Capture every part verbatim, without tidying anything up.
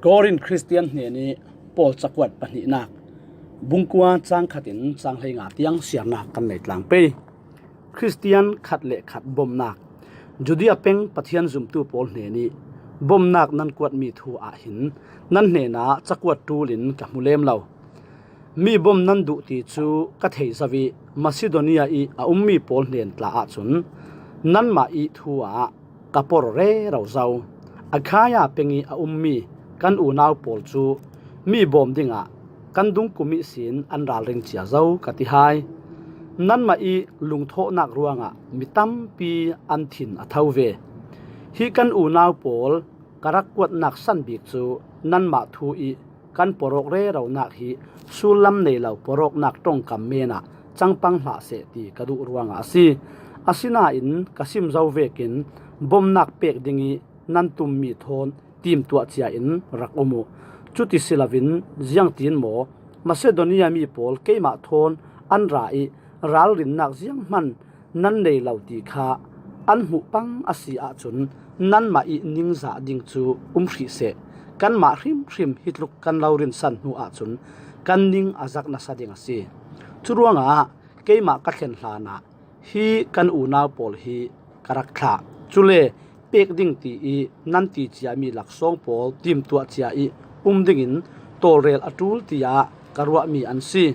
Korin Khristian hnenih Paul cakuat pahnihnak, bungkua cang khatin cang hleinga tiang siarnak kan nei tlang pei. Khristian khat le khat bomnak. Judea peng Pathian zumtu pawl hnenih bomnak nan kuatmi thu ah hin nan hnenah cakuat ṭulin ka hmu lem lo. Mi bom nan duh ti cu ka thei zo ih Macedonia ih a ummi pawl hnen tla ahcun nanmah ih thu ah ka por rero zo. Akhaya peng ih a ummi kan unau pawl cu mi bawm dingah kan dungkum ihsin an ralring cia zo ka ti hai. Nanmah ih lungthawhnak ruangah mi tampi an thin a tho ve. Hi kan unau pawl ka rak kuatnak san bik cu nanmah thu ih kan porawk reronak hi sullam nei lo porawknak ṭongkam men ah cangpang hlah seh ti ka duh ruangah a si. Asinain ka sim zo vekin bomnak pek ding ih nan tummi thawn timtuah cia in rak um uh. Cuti si loin ziangtin maw Macedonia mi pawl keimah thawn an ra ih ralrinnak zianghman nan nei lo ti kha an hmuh pang a si ahcun nanmah ih ningzah ding cu um hrih seh. Kanmah hrimhrim hi tluk kan lo rinsan hnu ahcun kan ning a zak nasa ding a si. Curuangah keimah ka thlen hlanah hi kan unau pawl hi ka rak thlah. Cule pek ding ti ih nan ti ciami laksawng pawl timtuah cia ih um dingin tawlrel a ṭul tiah ka ruahmi an si.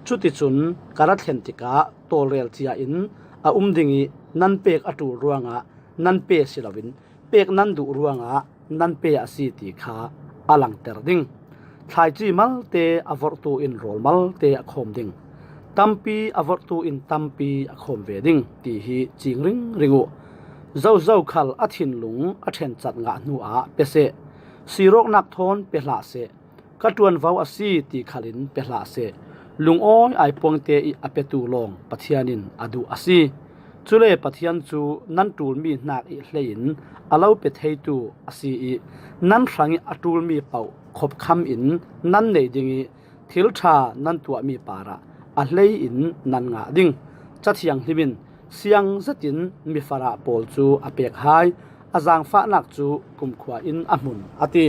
Cuticun ka ra thlen tikah tawlrel cia in a um ding ih nan pek a ṭul ruangah nan pe si loin pek nan duh ruangah nan pe a si ti kha a langter ding. Thlaici malte a vorhtu in rawl malte a khawm ding. Tampi a vorhtu in tampi a khawm ve ding ti hi cing ringring uh. Zozo khal a thinlung a ṭhencat ngah hnu ah pe seh. Sirawknak thawn pe hlah seh. Ka ṭuanvo a si ti khalin pe hlah seh. Lungawi aipuangte ih a petu lawng Pathian in a duh a si. Cule Pathian cu nan ṭulmi hnak ih hleiin a lo pe theitu a si ih nan hrangih a ṭulmi paoh khopkham in nan nei ding ih thil ṭha nan tuahmi parah a hlei in nan ngah ding. Ca Thianghlim in siang zetin mifarah pawl cu a pek hai, a zaangfahnak cu kumkhua in a hmun a ti.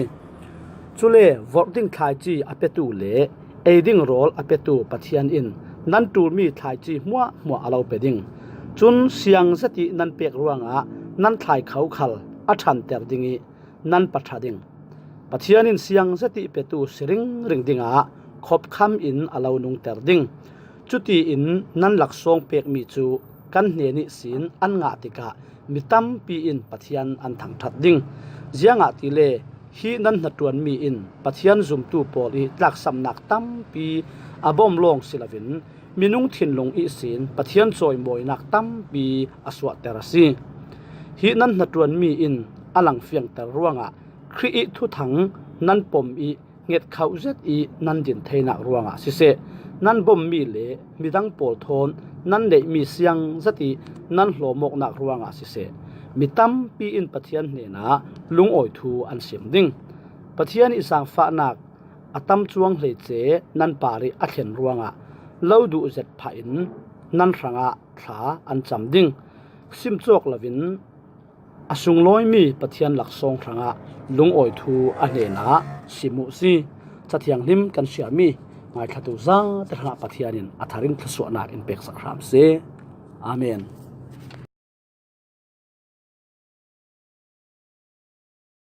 Cule vorh ding thlaici a petu le ei ding rawl a petu Pathian in nan ṭulmi thlaici hmuahhmuah a lo pe ding. Cun siang zetih nan pek ruangah nan thlai kho khal a ṭhanter ding ih nan paṭha ding. Pathian in siang zetih petu si ringring dingah khopkham in a lo nungter ding. Cutiin nan laksawng pekmi cu kan hnen ihsin an ngah tikah mi tampi in Pathian an thangṭhat ding. Ziangahtile hi nan hnaṭuanmi in Pathian zumtu pawl ih tlaksamnak tampi a bawm lawng si loin minung thinlung ihsin Pathian cawimawinak tampi a suahter a si. Hi nan hnaṭuanmi in a langfiangter ruangah Khrih ih thuthang nan pom ih nget khauh zet ih nan din theinak ruangah siseh, nan bommi le midang pawl thawn nan neihmi siang zet ih nan hlawmawknak ruangah siseh, mi tampi in Pathian hnenah lungawi thu an sim ding. Pathian ih zaangfahnak a tam cuang hleice nan parih a thlen ruangah lo duh zet phah in nan hrangah thla an cam ding. Sim cawk loin a sunglawimi Pathian laksawng hrangah lungawi thu a hnenah sim uh si. Ca Thianghlim kan siarmi ngaithlatu zate hrangah Pathian in a thar in thluasuahnak in peksak hram seh. Amen.